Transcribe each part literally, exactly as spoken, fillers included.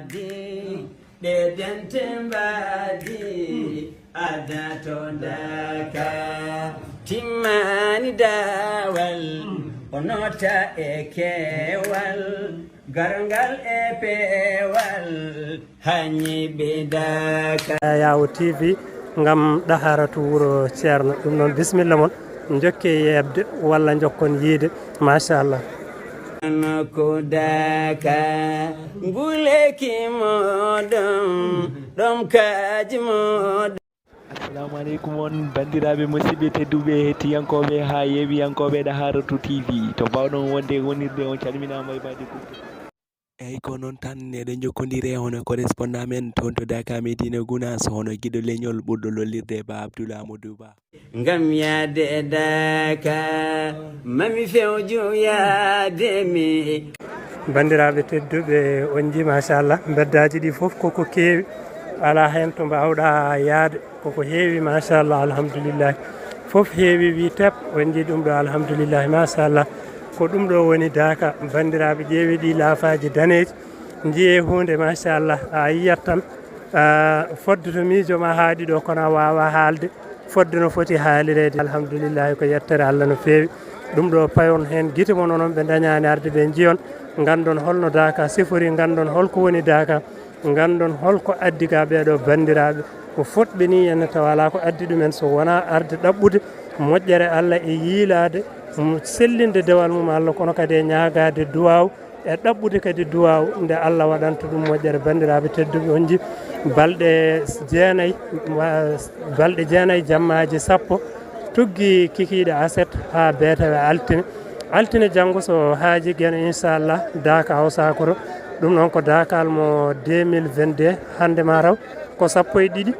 Ɗe dente mbaadi adato daka. Timmani dawal, o nota e kewal, garngal e peewal, hanyi be daka. Yawo T V ngam ɗaharatu wuro Ceerno. Ɗum noon, bisimilla mon, njokke yeɓde walla njokkon yiide. Machallah. Ko daka, nguleki moɗon, ɗom kaji moɗon. Assalamu aleykum on banndiraaɓe musidɓe tedduɓe hettiyankooɓe haa yeewiyankooɓe Daharatu T V. To mbaawɗon wonde wonirde on calminaama e mbaadi gupte. Eyi ko noon tan eɗen njokkondire hono correspondant men toon to Daka Medina Gounass, hono giɗo leñol ɓurɗo lollirde Ba Abdoul Amadou Ba. Ngam yaade e Daka, mami fewju yaade mi. Banndiraaɓe tedduɓe, on nji machallah, mbeddaaji ɗi fof koko keewi, alaa heen to mbaawɗaa yaade, koko heewi machallah, alhamdulillahi. Fof heewi wi tep, on nji ɗum ɗo, alhamdulillahi, machallah. Ko ɗum ɗo woni Daka, banndiraaɓe, ƴeewi ɗi laafaaji daneeji, njiyee huunde machallah, a yiyat tan, a, fodde to miijo ma haaɗi ɗo, kono a waawaa haalde fodde no foti haalireede. Alhamdulillahi, ko yettere Allah no feewi. Ɗum ɗo payon heen gite mon, onon ɓe ndañaani arde ɓe njiyon, nganndon holno Daka sifori, nganndon holko woni Daka, nganndon holko addi ga ɓee ɗo banndiraaɓe. Ko fotɓe ni ene tawa alaa ko addi ɗumen so wonaa arde ɗaɓɓude moƴƴere Allah e yiilaade, m-, sellinde dewal mum Allah, kono kadi e ñaagaade duwaaw. E ɗaɓɓude kadi duwaaw nde Allah waɗanta ɗum moƴƴere. Banndiraaɓe tedduɓe, on nji balɗe jeenayi, wa-, balɗe jeenayi jammaaji sappo, tuggi kikiiɗe aset haa beetawe altine. Altine janngo so haaji Geno, inchallah, Daka Hawsakoro. Ɗum noon ko Dakal mo deux mille vingt-deux, hannde ma taw ko sappo e ɗiɗi,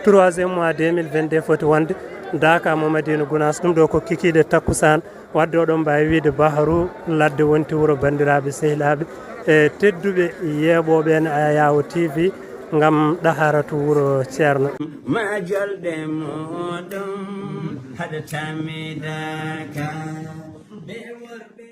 troisième mois deux mille vingt-deux foti wonde. Daka mo Madina Gounass, ɗum ɗo ko kikiiɗe takkusaan. Wadde oɗon mbaawi wiyde Baharu ladde wonti wuro, banndiraaɓe sehilaaɓe e tedduɓe yeeɓooɓe en Ayawo T V ngam ɗaharatu wuro Ceerno. Ma jolɗe moɗon haɗa tamidaka. Ɓe wor-